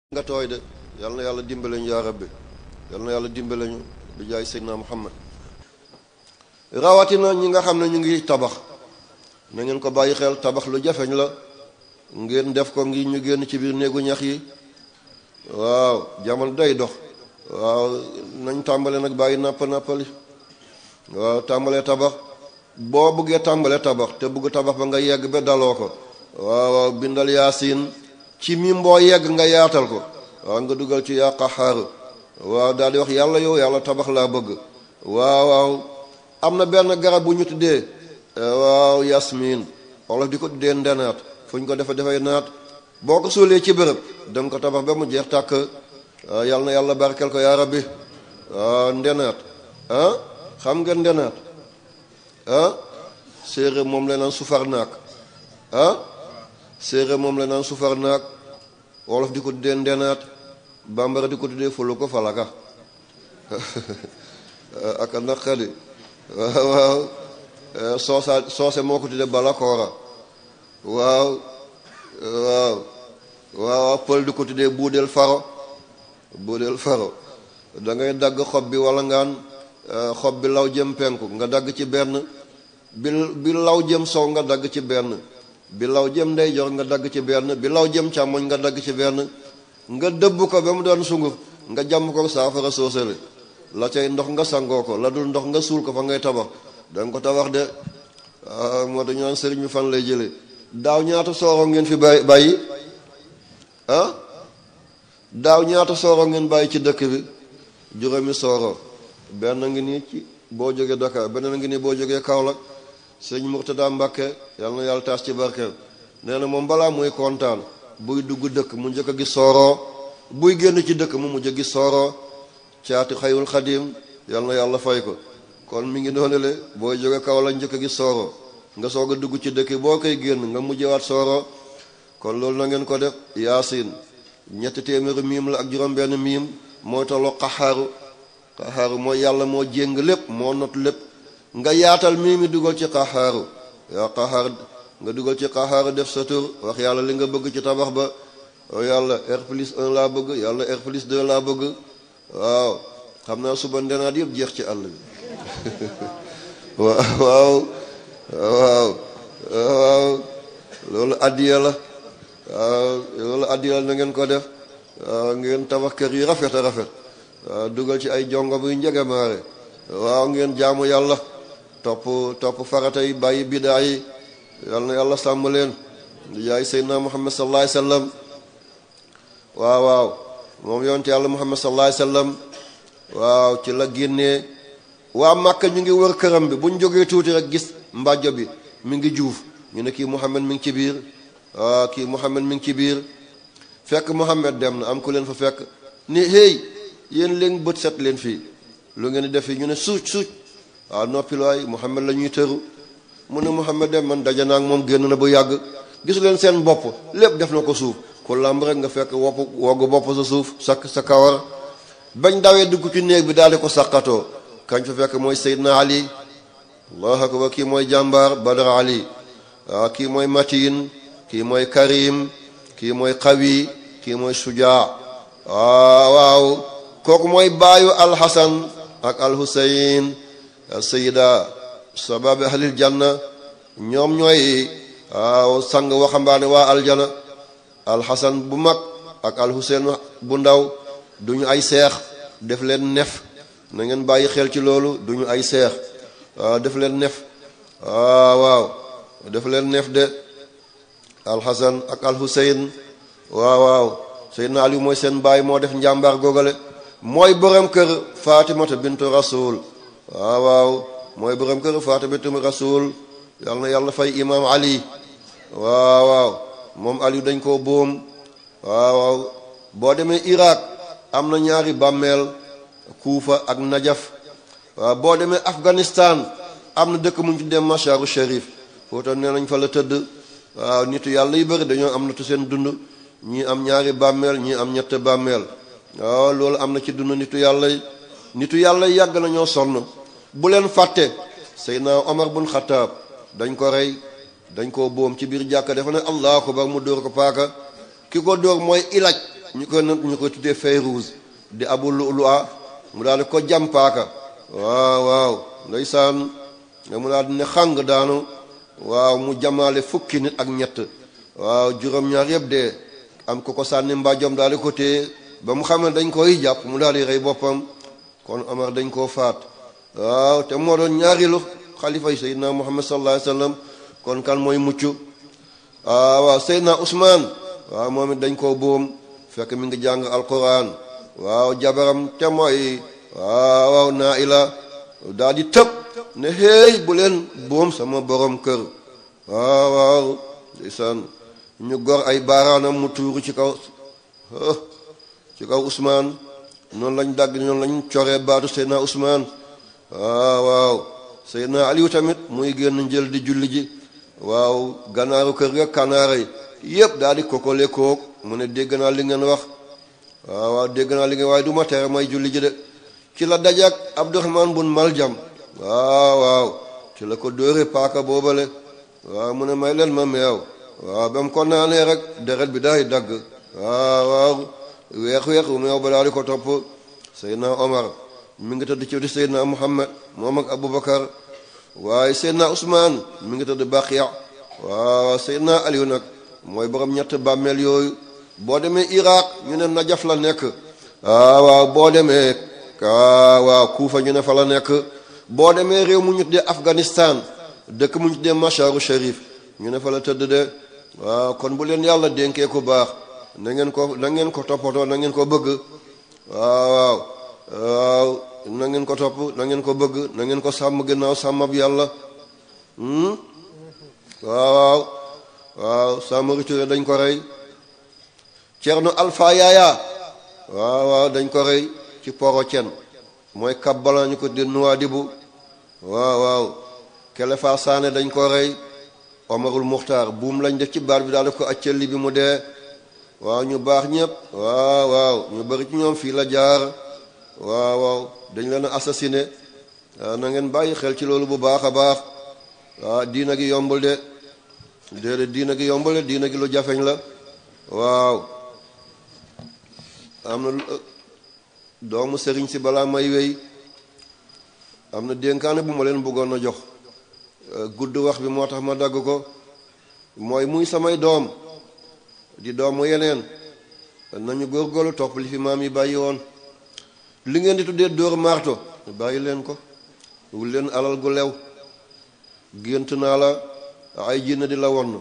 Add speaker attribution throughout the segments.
Speaker 1: nga tooy de yal na yàlla dimbale ñu yaa rabbi yal na yàlla dimbale ñu bi jaay seydina muhammad rawatina ñi nga xam ne ñu ngi tabax na ngeen ko bàyyi xel tabax lu jafeñ la ngeen def ko ngi ñu génn ci biir néegu ñax yi waaw jamono day dox waaw nañ tàmbale nag bàyyi nappali waaw tàmbalee tabax boo bëggee tàmbalee tabax te bëgg tabax ba nga yegg ba daloo ko waaw bindal yaasin ci mim boo yegg nga yaatal ko waaw nga dugal ci yaa qaxaaru waaw daal di wax yàlla yow yàlla tabax laa bëgg waaw am na benn garab bu ñu tuddee waaw yasmin wolof di ko tuddee ndenaat fu ñu ko dafay naat boo ko suulee ci bërëb danga ko tabax ba mu jeex tàkk yàlla na yàlla barkel ko yaa rabbi waaw ndenaat xam nga ndenaat séeréer moom la naan sufar naak séeréer moom la naan sufar naak wolof di ko tuddee ndenaat bambara di ko tuddee fulu ko falaka aka naqadi waaw soose moo ko tuddee balakoora waaw pël di ko tuddee buudeel faro da ngay dagg xob bi wala ngaan xob bi law jëm penku nga dagg ci benn bi law jëm sow nga dagg ci benn bi law jëm ndeyjoor nga dagg ci benn bi law jëm càmmoñ nga dagg ci benn nga dëbb ko ba mu doon sunguf nga jàmm ko saafara soosale la cay ndox nga sangoo ko la dul ndox nga suul ko fa ngay tabax danga ko tabax de moo tax ñu naan sëriñ bi fan lay jëlee daaw ñaata sooro ngeen fi bàyyi daaw ñaata sooro ngeen bàyyi ci dëkk bi juróomi sooro benn ngi nii ci boo jógee Dakar beneen ngi nii boo jógee Kaolack sëñ Murtada Mbàkke yàlla na yàlla taas ci barkeel nee na moom balaa muy kontaan buy dugg dëkk mu njëkk a gis sooro buy génn ci dëkk mu mujj a gis sooro caati xayul xadim yàlla na yàlla fay ko kon mi ngi noonale booy jóge Kaolack njëkk a gis sooro nga soog a dugg ci dëkk boo koy génn nga mujjewaat sooro kon loolu na ngeen ko def yaasin 300 miim la ak juróom-benn miim mooy tolloo qaxaaru mooy yàlla moo jéng lépp moo not lépp nga yaatal mii mi dugal ci qaxaaru yaa qaxaar nga dugal ci qaxaaru def sa tur wax yàlla li nga bëgg ci tabax ba yàlla R+1 laa bëgg yàlla R+2 laa bëgg waaw xam naa suba ndenaat yëpp jeex ci àll bi waaw loolu addiya la na ngeen ko def ngeen tabax kër yi rafet a rafet dugal ci ay jongo buy njegemaare waaw ngeen jaamu yàlla topp farata yi bàyyi bidaa yi yal na yàlla sàmm leen yaay seydina muhammad sallallahu alayhi wasallam waaw moom yonte yàlla muhammad sallallahu alayhi wasallam waaw ci la génnee waa Màkka ñu ngi wër këram bi bu ñu jógee tuuti rek gis mbàjjo bi mi ngi juuf ñu ne kii muhammad mi ngi ci biir kii muhammad mi ngi ci biir fekk muhammad dem na am ku leen fa fekk ni hey yéen leen bët set leen fii lu ngeen di def fii ñu ne suuc waaw noppiluwaay muhammad la ñuy tëru mu ne muhammad dem man daje naa ak moom génn na bu yàgg gisu leen seen bopp lépp def na ko suuf ku làmb rek nga fekk woggu bopp sa suuf sa kawar bañ dawee dugg ci néeg bi daal di ko saqatoo kañ fa fekk mooy seydina ali allahu akbar kii mooy jàmbaar badar ali waaw kii mooy matin kii mooy karim kii mooy qawi kii mooy sujaa waaw kooku mooy baayu alxasan ak alhusayn sayida sababi ahlil janna ñoom ñooy waaw sang waxambaane waa aljana alxasan bu mag ak alhusayn bu ndaw duñu ay seex def leen nef na ngeen bàyyi xel ci loolu duñu ay seex waaw def leen nef waaw def leen nef de alxasan ak alhusayn waaw seydina ali mooy seen baay moo def njàmbaar googale mooy borom kër fatimata bintu rasul waaw mooy borom kër fatimata bintu rasul yal na yàlla fay imam ali waaw moom ali dañ koo boom waaw boo demee Irak am na ñaari bàmmeel Kuufa ak Najaf waaw boo demee Afghanistan am na dëkk mu ñu tuddee Masharu Sharif foofu nee nañ fa la tëdd waaw nitu yàlla yu bëri dañoo am na tu seen dund ñii am ñaari bàmmeel ñii am ñett bàmmeel waaw loolu am na ci dund nitu yàlla yi yàgg na ñoo sonn bu leen fàtte Seydina Omar bun Xataab dañ ko rey dañ koo boom ci biir jàkka dafa ne allahu akbar mu dóor ko paaka ki ko dóor mooy ilaj ñu ko tuddee Fayruuz di Abu Lu'lu'a mu daal di ko jàmpaaka waaw ndeysaan mu daal di ne xàng daanu waaw mu jamaale fukki nit ak ñett waaw juróom-ñaar yëpp de am ko sànni mbàjjom daal di ko téye ba mu xam ne dañ koy jàpp mu daal di rey boppam kon Omar dañ koo faat waaw te moo doon ñaareelu xalifa yi Seydina Muhammad sallallahu alayhi wasallam kon kan mooy mucc waaw Seydina Usmaan waaw moom it dañ koo boom fekk mi ngi jàng alquran waaw jabaram te mooy waaw Naila daal di tëb ne hey bu leen boom sama borom kër waaw ndeysaan ñu gor ay baaraanam mu tuuru ci kaw Usmaan noonu lañ dagg noonu lañ coree baatu Seydina Usmaan waaw Seydina Aliyu tamit muy génn njël di julli ji waaw ganaaru kër ga kanaara yépp daal di kokole kook mu ne dégg naa li ngeen wax waaw dégg naa li ngeen waaye du ma tere may julli ji de ci la dajak Abdurahmaan bun Maljam waaw ci la ko dóore paaka boobale waaw mu ne may leen ma meew waaw ba mu ko naanee rek deret bi daay dagg waaw weex-weexu meew ba daal di ko topp Seydina Omar mi ngi tëdd ci di Seydina Muhammad moom ak Abubakar waaye Seydina Usmaan mi ngi tëdd Baqiya waaw Seydina Aliyu nag mooy borom ñett bàmmeel yooyu boo demee Iraq ñu ne Najaf la nekk waaw boo demee waaw Kuufa ñu ne fa la nekk boo demee réew mu ñu tuddee Afghanistan dëkk mu ñu tuddee Masharu Sharif ñu ne fa la tëdd de waaw kon bu leen yàlla dénkee ku baax na ngeen ko toppatoo na ngeen ko bëgg waaw na ngeen ko topp na ngeen ko bëgg na ngeen ko sàmm gannaaw sàmmab yàlla waaw Samori Touré dañ ko rey Cerno Alpha Yaya waaw dañ ko rey ci Porocen mooy Kabbala ñu ko di Nouadhibou waaw Kelefa Sané dañ ko rey Omarul Muxtaar buum lañ def ci baat bi daal def ko acceli bi mu dee waaw ñu baax ñëpp waaw ñu bari ci ñoom fii la jaar waaw dañ leen a assassiné na ngeen bàyyi xel ci loolu bu baax a baax waaw diina gi yombul de déedéet diina gi yombul de diina gi lu jafeñ la waaw am na doomu sëriñ si balaa may wéy am na dénkaane bu ma leen bëggoon a jox gudd wax bi moo tax ma dagg ko mooy muy samay doom di doomu yeneen nañu góorgóorlu topp li fi maam yi bàyyi woon li ngeen di tuddee dóor marto bàyyi leen ko wul leen alal gu lew gént naa la ay jinne di la wonn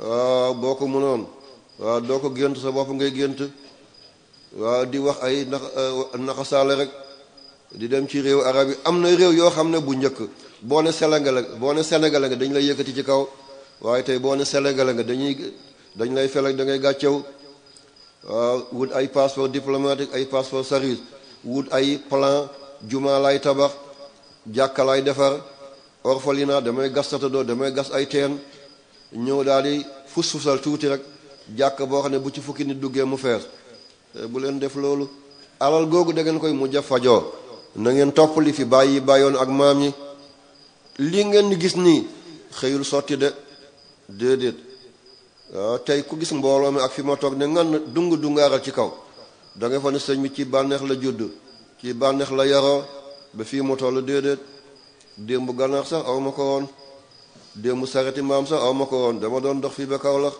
Speaker 1: waaw boo ko mënoon waaw doo ko gént sa bopp ngay gént waaw di wax ay naxasaale rek di dem ci réew arab yi am na réew yoo xam ne bu njëkk boo ne Sénégal nga dañ lay yëkkati ci kaw waaye tey boo ne Sénégal nga dañ lay felak da ngay gàccew waaw wut ay passeport diplomatique ay passeport service wut ay plan juma lay tabax jàkka lay defar orphelinat damay gas satadoo damay gas ay teen ñëw daal di fus-fusal tuuti rek jàkk boo xam ne bu ci fukki nit duggee mu fees bu leen def loolu alal googu da ngeen koy mujj a fajoo na ngeen topp li fi bàyyoon ak maam yi li ngeen gis nii xëyul sotti de déedéet waaw tey ku gis mbooloo mi ak fi ma toog ne ngan dungaaral ci kaw da nga fa ne sëñ bi ci bànneex la judd ci bànneex la yaroo ba fii mu toll déedéet démb ganaar sax aw ma ko woon démb sareti maam sax aw ma ko woon dama doon dox fii ba Kaolack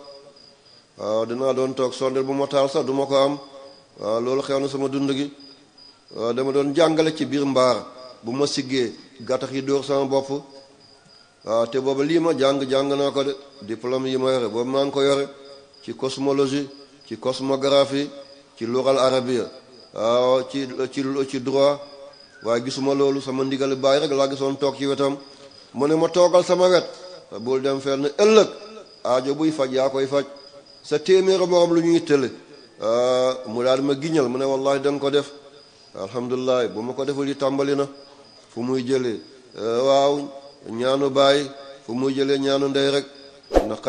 Speaker 1: waaw dinaa doon toog sondel bu ma taal sax du ma ko am waaw loolu xew na sama dund gi waaw dama doon jàngale ci biir mbaar bu ma siggee gattax yi dóor sama bopp waaw te booba lii ma jàng naa ko de diplôme yi ma yore boobu maa ngi ko yore ci cosmologie ci cosmographie ci lugal arabia waaw ci droit waaye gisuma loolu sama ndigal bàyyi rek laa gisoon toog ci wetam mu ne ma toogal sama wet bul dem fenn ëllëg aajo buy faj yaa koy faj sa téeméeri morom lu ñuy tële mu daal ma giñal mu ne wallahi da nga ko def alhamdulilah bu ma ko deful yi tàmbali na fu muy jëlee waaw ñaanu baay fu muy jëlee ñaanu ndey rek ndax